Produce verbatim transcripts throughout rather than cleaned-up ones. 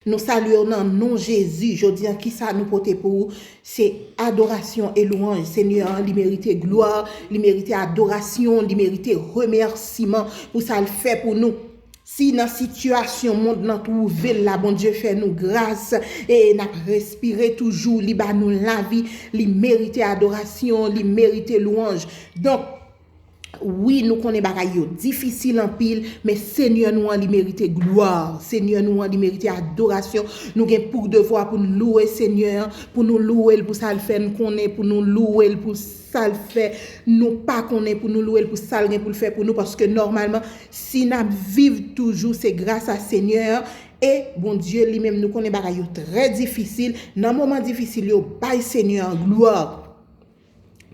Nou salye w nan non Jezi. Jodi a, kisa nou pote pou ou? Se adorasyon e lwanj. Senyè an, li merite glwa, li merite adorasyon, li merite remèsiman pou sa l fè pou nou. Si nan sitiyasyon mond lan twouve l la, Bondye fè nou gras e n ap respire toujou, li ba nou lavi, li merite adorasyon, li merite lwanj. Donk, wi, nou konnen bagay yo difisil anpil, men Senyè nou an, li merite glwa. Senyè nou an, li merite adorasyon. Nou gen pou devwa pou n louwe Senyè an, pou nou louwe l pou sa l fè n konnen, pou nou louwe l pou sa l fè nou pa konnen, pou nou louwe l pou sa l gen pou l fè pou nou, paske nòmalman, si n ap viv toujou, se gras a Senyè an. E Bondye li menm, nou konnen bagay yo trè difisil. Nan moman difisil yo, bay Senyè an glwa.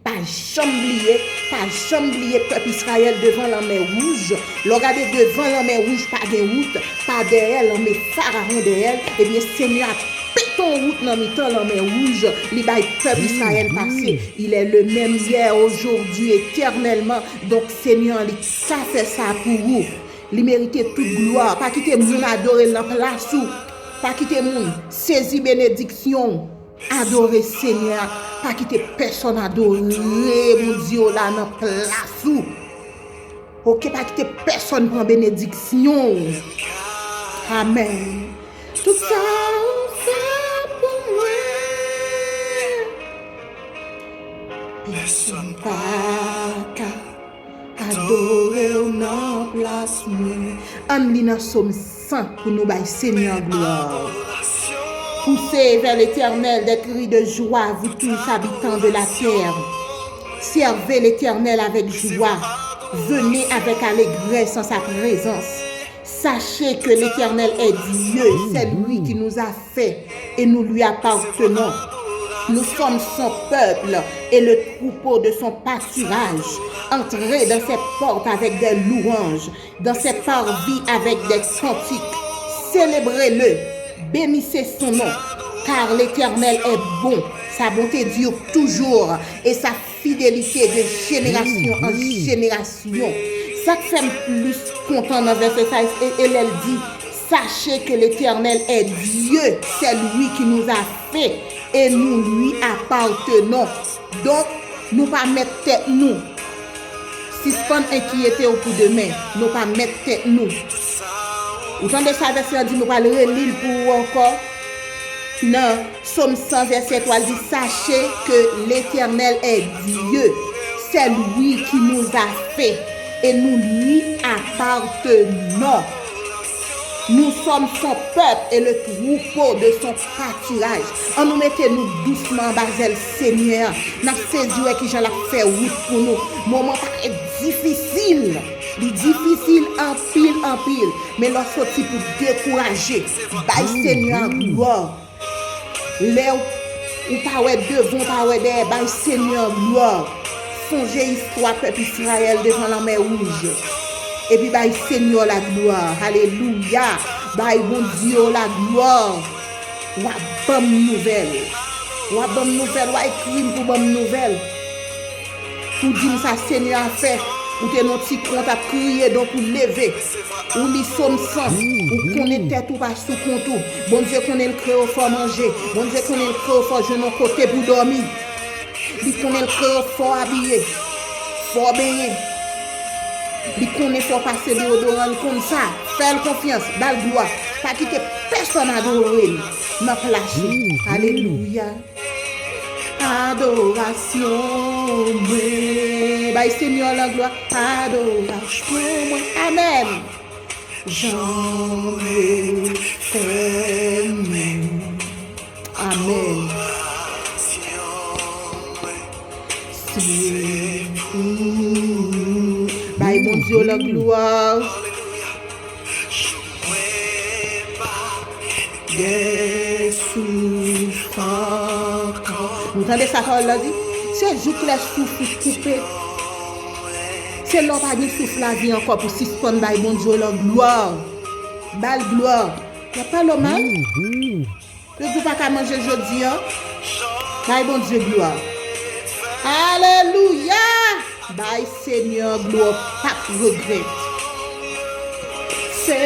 Pa janm bliye, pa janm bliye pèp Izrayèl devan Lanmè Wouj. Lè w gade devan Lanmè Wouj, pa gen wout, pa dèyè, lanmè Farawon dèyè l, ebyen, Senyè a pete yon wout nan mitan Lanmè Wouj, li bay pèp Izrayèl pase. Il est le même hier, aujourd'hui, éternellement. Donk, Senyè an, li ka fè sa pou ou. Li merite tout glwa. Pa kite moun adore l nan plas ou. Pa kite moun sezi benediksyon w. Adore Senyè a. Pa kite pèsonn adore Bondye w la nan plas ou. Oke, pa kite pèsonn pran benediksyon w. Amèn. Tout sa ou fè pou mwen, pèsonn pa ka adore w nan plas mwen. Ann li nan Sòm san pou nou bay Senyè an glwa. Poussez vers l'Éternel des cris de joie, vous tous habitants de la terre. Servez l'Éternel avec joie. Venez avec allégresse en sa présence. Sachez que l'Éternel est Dieu, c'est lui qui nous a fait et nous lui appartenons. Nous sommes son peuple et le troupeau de son pâturage. Entrez dans ses portes avec des louanges, dans ses parvis avec des cantiques. Célébrez-le, bénissez son nom, car l'Éternel est bon, sa bonté dure toujours, et sa fidélité de génération en génération. Sa k fè m plis kontan nan vèsè sa, e, e lè l di, Sachez que l'Éternel est Dieu, c'est lui qui nous a fait et nous lui appartenons. Donk, nou pa mèt tèt nou. Sispann enkyete w pou demen. Nou pa mèt tèt nou. Ou tande sa vèsè a di, nou pral reli l pou ou ankò. Nan Sòm san vèsè twa, l di, Sachez que l'Éternel est Dieu, c'est lui qui nous a fait et nous lui appartenons. Nous sommes son peuple et le troupeau de son pâturage. Ann nou mete nou dousman anba zèl Senyè a. N ap sezi wè kijan l ap fè wout pou nou. Moman parèt difisil. Li difisil anpil, anpil. Men lè w soti pou dekouraje, bay Senyè a glwa. Lè w, ou pa wè devan, ou pa wè dèyè, bay Senyè an glwa. Sonje istwa pèp Izrayèl devan Lanmè Wouj. Epi bay Senyè w laglwa. Alelouya. Bay Bondye w laglwa. W a ban m nouvèl. W a ban m nouvèl. W a ekri m pou ban m nouvèl. Pou di m sa Senyè a fè. Ou te nan ti kwen, w t ap kriye, donk ou leve. Ou li Sòm san. Ou konnen tèt ou pa sou kont ou. Bondye konnen l kreye w fò w manje. Bondye konnen l kreye w fò w jwenn yon kote pou w dòmi. Li konnen l kreye w fò w abiye, fò w benyen. Li konnen fò w pase deyodoran, l konn sa. Fè l konfyans, ba l glwa. Pa kite pèsonn adore l nan plas ou. Alelouya. Adorasyon mwen. Bay Senyè w laglwa. Adorasyon mwen. Amèn. Janm fèmen. Amèn. Se pou bay Bondye laglwa. Gen souf ankò. Nou tande sa pawòl la di? Se jouk lè souf ou koupe. Se lè w pa gen souf lavi ankò pou sispann bay Bondye laglwa. Ba l glwa. Y ap pale w mal. Yo di w pa ka manje jodi a. Bay Bondye glwa. Alelouya! Bay Senyè glwa, w p ap regrèt. Se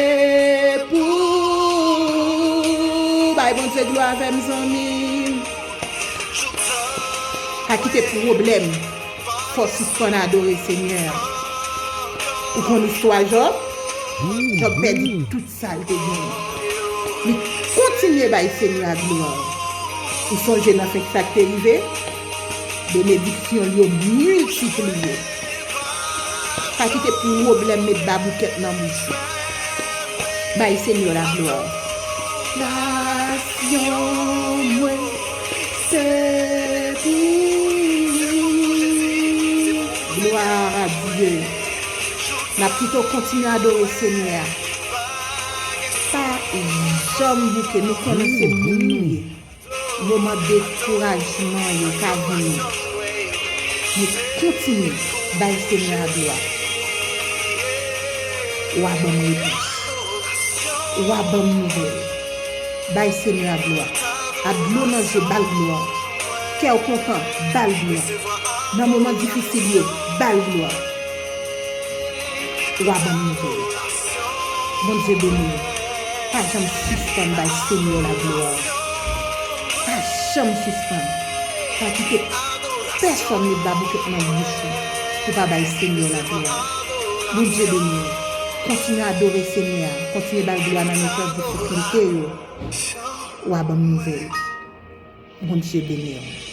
pou Bondye glwa avè m, zanmi. Pa kite pwoblèm fè w sispann adore Senyè a. Ou konn istwa Jòb? Jòb pèdi tout sa l te genyen. Li kontinye bay Senyè a glwa. Ou sonje nan fen sa k te rive? Benediksyon l yo miltipliye. Pa kite pwoblèm met baboukèt nan bouch ou. Bay Senyè laglwa. Nasyon mwen, se pou ou. Gloire à Dieu. N ap kite w kontinye adore Senyè a. Pa janm bouke, nou konnen se moun nou ye. Moman dekourajman yo ka vini. Men kontinye bay Senyè a glwa. W a ban m repons. W a ban m nouvèl. Bay Senyè a glwa. Ak dlo nan je, ba l glwa. Kè w kontan, ba l glwa. Nan moman difisil yo, ba l glwa. W a ban m nouvèl. Bondye beni w. Pa janm sispann bay Senyè laglwa. Pa janm sispann. Pa kite pèsonn met baboukèt nan bouch ou pou pa bay Senyè laglwa. Bondye beni w. Kontinye adore Senyè a. Kontinye ba l glwa nan mitan difikilte yo. W a ban m nouvèl. Bondye beni w.